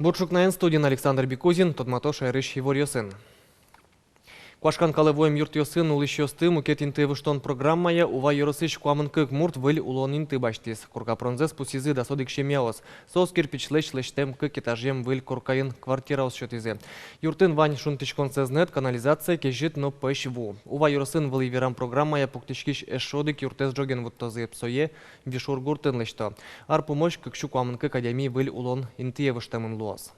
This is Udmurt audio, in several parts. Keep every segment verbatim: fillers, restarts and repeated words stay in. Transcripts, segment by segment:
Бур ӵукнаен! Студиын Александр Бикузин. Тодмато шаерысь иворъёсын. Куашкан калэ вуэм юртъёсын улӥсьёсты мукет интые выжтон программая Ува ёросысь куамын кык мурт выль улон инты басьтӥз. Корка пыронзэс пусйизы дас одӥг семьяос. Соос кирпичлэсь лэсьтэм кык этажъем выль коркаын квартираос сётӥзы. Юртын вань шунтӥськон сӧзнэт, канализация, кезьыт но пӧсь ву. Ува ёросын вылӥ верам программая пуктӥськись эшшо одӥг юртэз ӝоген вуттозы. Сое Вишур гуртын лэсьто. Ар пумозь кык сю куамын кык адями выль улон интые выжтэмын луоз.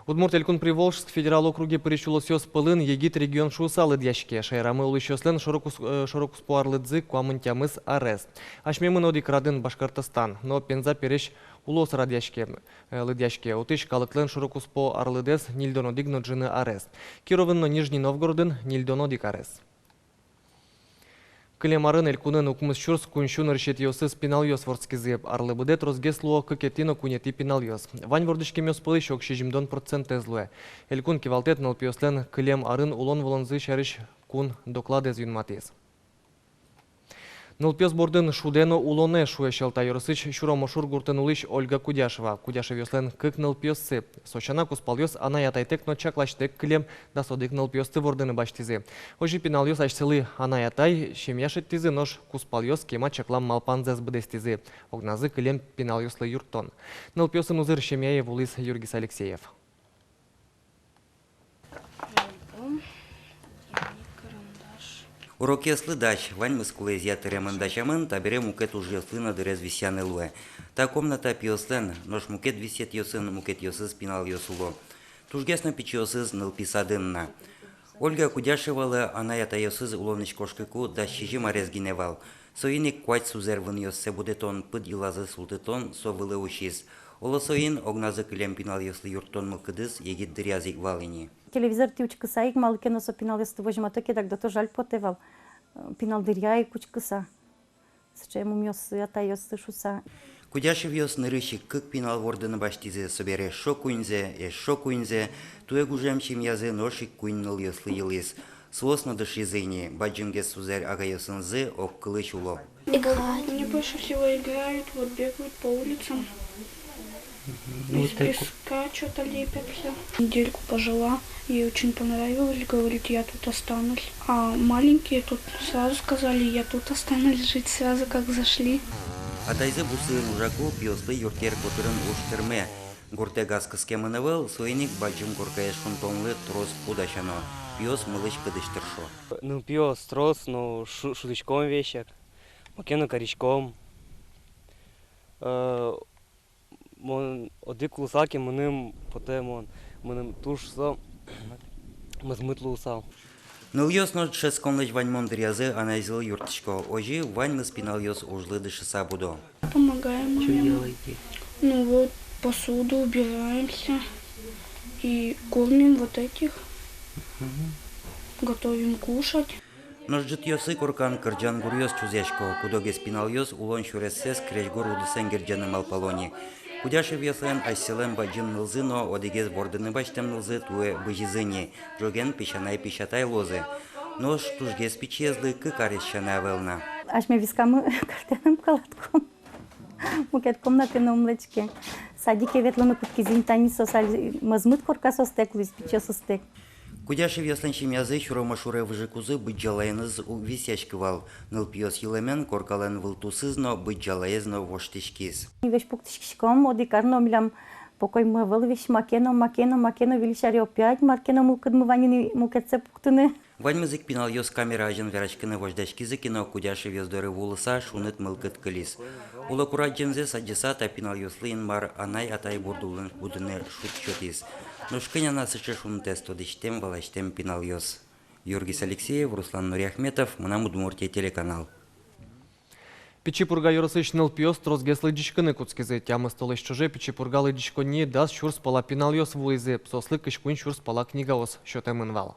Удмурт Элькун Приволжск федерал округе пырись улосъёс пӧлын егит регион шуыса лыдъяське. Шаерамы улӥсьёслэн шоро-кус-, э, шоро-куспо арлыдзы куамын тямыс арес. Асьмемын одӥг радын Башкортостан, но Пенза пересь улос радъяське, э, лыдъяське. Отысь калыклэн шоро-куспо арлыдэз ньыльдон одӥг но ӝыны арес. Кировын но Нижний Новгородын ньыльдон одӥг арес. Кылем арын элькунын укмыс сюрс куинь сю нырысетӥосыз пиналъёс вордскизы. Арлы быдэ тросгес луо кыкетӥ но куинетӥ пиналъёс. Вань вордӥськемъёс пӧлысь ог сизьымдон процентэз луэ. Элькун кивалтэт нылпиослэн кылем арын улон-вылонзы сярысь кун докладэз юнматӥз. Нылпиос бордын шудэ но улонэ, шуэ Сьӧлта ёросысь Сюромошур гуртын улӥсь Ольга Кудяшева. Кудяшевъёслэн кык нылпиоссы. Со сяна, кузпалъёс анай-атайтэк но чакласьтэк кылем, дас одӥг нылпиосты вордыны басьтӥзы. Озьы пиналъёс асьсэлы анай-атай, семья шедьтӥзы, нош кузпалъёс кема чаклам малпанзэс быдэстӥзы. Огназы кылем пиналъёслы юрттон. Нылпиосын узыр семьяе вуылӥз Юргис Алексеев. Урокъёслы дась, ваньмыз кулэезъя тыремын, дасямын, табере мукет ужъёслы но дырез висъяны луэ. Та комната пиослэн, нош мукет висъетъёсын мукетъёсыз пиналъёс уло. Тужгес но пичиосыз нылпи садын на. Ольга Кудяшевалы анай-атайёсыз улонысь кошкыку дас сизьым арес гинэ вал. Соин ик куать сузэр-вынъёссэ будэтон, пыд йылазы султытон со вылэ усиз. Оло, соин огназы кылем пиналъёслы юрттон мылкыдыз егит дыръяз ик вал ини. Телевизортӥ учкыса ик, малы ке но со пиналъёсты возьмато ке, дак дото жаль потэ вал, э, пинал дыръя ик учкыса. Сыӵе мумъёссы, атайёссы шуса. Кудяшевъёс нырысь ик кык пинал вордыны басьтӥзы, собере эшшо куиньзэ, эшшо куиньзэ. Туэ гужем семьязы нош ик куинь нылъёслы йылӥз. Соос но дышизы ини, бадӟымгес сузэр-агайёсынызы огкылысь уло. Играют. Они больше всего играют, вот бегают по улицам. Из песка чё-то лепят всё. Недельку пожила, ей очень понравилось, говорит: «Я тут останусь». А маленькие тут сразу сказали: «Я тут останусь жить», сразу как зашли. Атайзы бусыын ужаку пиослы юртъер котырын уж тырме. Гуртэ газ кыскемын ӧвӧл, соин ик бадӟым коркае шунтонлы трос пу дасяно. Пиос мылысь-кыдысь тыршо. Нылпиос трос, но шу-, шудӥськом весяк, маке но кариськом. Э, мон одӥг луысал ке, мыным потэ, мон, мыным туж со мӧзмыт луысал. Нылъёс но дышетсконлэсь ваньмон дыръязы анайзылы юрттӥсько. Озьы ваньмыз пиналъёс ужлы дышыса будо. Помогаем маме. Чё делаете? Ну вот, посуду убираем всё. И кормим вот этих. Мгм. Готовим кушать. Нош ӝытъёсы коркан кырӟан гуръёс чузъясько. Куд-огез пиналъёс улон сюрессэс крезьгур удысэн герӟаны малпало ни. Кудяшевъёслэн асьсэлэн бадӟым нылзы но одӥгез вордыны басьтэм нылзы туэ бызизы ни. Ӝоген песянай-песятай луозы. Нош тужгес пичиезлы кык арес сяна ӧвӧл на. Асьме вискамы картэнам калатком. Мукет комнатае но ум лэчке. Садике ветлыны кутскизы ини, тани соос али мӧзмыт корка соостэк луиз, пичиостэк. Кудяшевъёслэн семьязы Сюромошуре выжыкузы быдӟалаеныз уг висъяськы вал. Нылпиос йылэмен коркалэн вылтусыз но, быдӟалаез но воштӥськиз. Весь пуктӥськиськом, одӥг ар но милям покоймы ӧвӧл, весь маке но, маке но, маке но, выль сяре опять мар ке но мылкыдмы вань ини мукетсэ пуктыны. Ваньмыз ик пиналъёс камера азьын вераськыны возьдаськизы ке но, Кудяшевъёс доры вуылыса, шуныт мылкыд кылиз. Оло, курадӟемзэс адӟыса, та пиналъёслы Инмар анай-атай бурд улын будыны шуд сётӥз. Нош кӧня на сыӵе шунытэз тодӥсьтэм, валасьтэм пиналъёс. Юргис Алексеев, Руслан Нуриахметов, «Мынам Удмуртие» телеканал. Пичи Пурга ёросысь нылпиос тросгес лыдӟиськыны кутскизы. Тямыс толэзь ӵоже Пичи Пурга лыдӟисконние дас сюрс пала пиналъёс вуылӥзы, соослы кызь куинь сюрс пала книгаос сётэмын вал.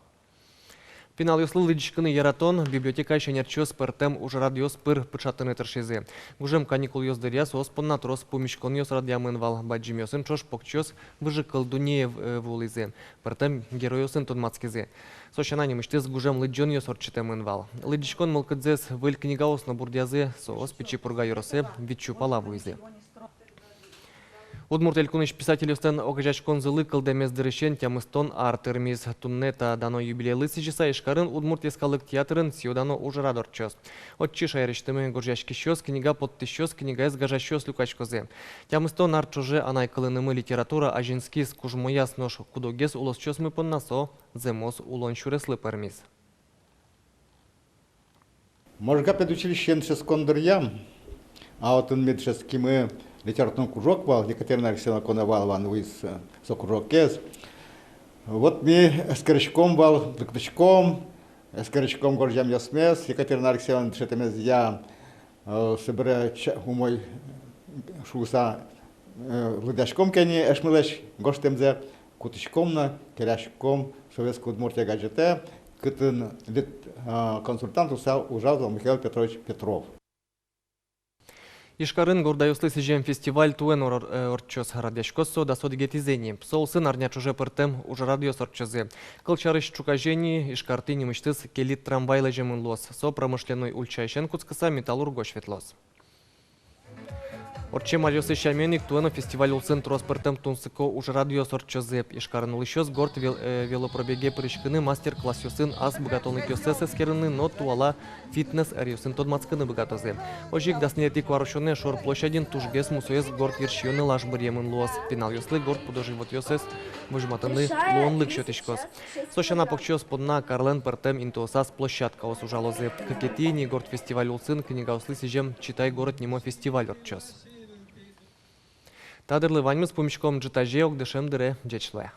Пиналъёслы лыдӟиськыны яратон библиотекаысь ӧнерчиос пӧртэм ужрадъёс пыр пыӵатыны тыршизы. Гужем каникулъёс дыръя соос понна трос пумиськонъёс радъямын вал. Бадӟымъёсын ӵош покчиос выжыкыл дуннее, э, вуылӥзы, пӧртэм геройёсын тодматскизы. Со сяна, нимысьтыз гужем лыдӟонъёс ортчытэмын вал. Лыдӟиськон мылкыдзэс выль книгаос но бурдъязы, соос Пичи Пурга ёросэ витьсю пала вуизы. Удмурт Элькунысь писательёслэн огазеяськонзылы кылдэмез дырысен тямыстон ар тырмиз. Туннэ та дано юбилейлы сӥзьыса Ижкарын Удмурт йӧскалык театрын сӥё-дано ужрад ортчоз. Отчы шаерысьтымы гожъяськисьёс, книга поттӥсьёс, книгаез гажасьёс люкаськозы. Тямыстон ар ӵоже анай кылынымы литература азинскиз, кужмояз, нош куд-огез улосчиосмы понна со зэмос улон сюреслы пӧрмиз. Можга педучилищеын дышетскон дыръям, а отын ми дышетскимы, литературный кружок вал, Екатерина Алексеевна Коновалова нуиз, э, со кружокез. Вот ми эскериськом вал, лыктӥськом, эскериськом гожъямъёсмес, Екатерина Алексеевна дышетэмезъя, э, собере ч-, умой шуыса, э, лыдъяськом ке ни эшмылэсь гожтэмзэ, кутӥськом но келяськом «Советской Удмуртия» газетэ, кытын лит-, э, консультант луыса ужаз вал Михаил Петрович Петров. Ижкарын гордайёслы сӥзем фестиваль туэ но ор-, э, ортчоз. Радъяськоз со дас одӥгетӥзэ ини. Со улсын арня ӵоже пӧртэм ужрадъёс ортчозы. Кылсярысь, ӵуказе ини Ижкартӥ нимысьтыз «Келит» трамвай лэземын луоз. Со Промышленной ульчаысен кутскыса Металлургозь ветлоз. Ортчем аръёсы сямен ик, туэ но фестиваль улсын трос пӧртэм тунсыко ужрадъёс ортчозы. Ижкарын улӥсьёс горд вел-, э, велопробеге пыриськыны, мастер-классъёсын ас быгатонлыкъёссэс эскерыны но туала фитнес ӧръёсын тодматскыны быгатозы. Озьы ик дас ньылетӥ куарусёнэ шор площадьын тужгес мусоез горд йырсиё нылаш быръемын луоз. Пиналъёслы горд пудо-животъёссэс возьматыны луонлык сётӥськоз. Со сяна, покчиос понна карлэн пӧртэм интыосаз площадкаос ужалозы. Кыкетӥ ини горд фестиваль улсын книгаослы сӥзем «Читай, город» нимо фестиваль ортчоз. Та дырлы ваньмыз. Пумиськом ӝытазе ог дышем дыре. Ӟеч луэ.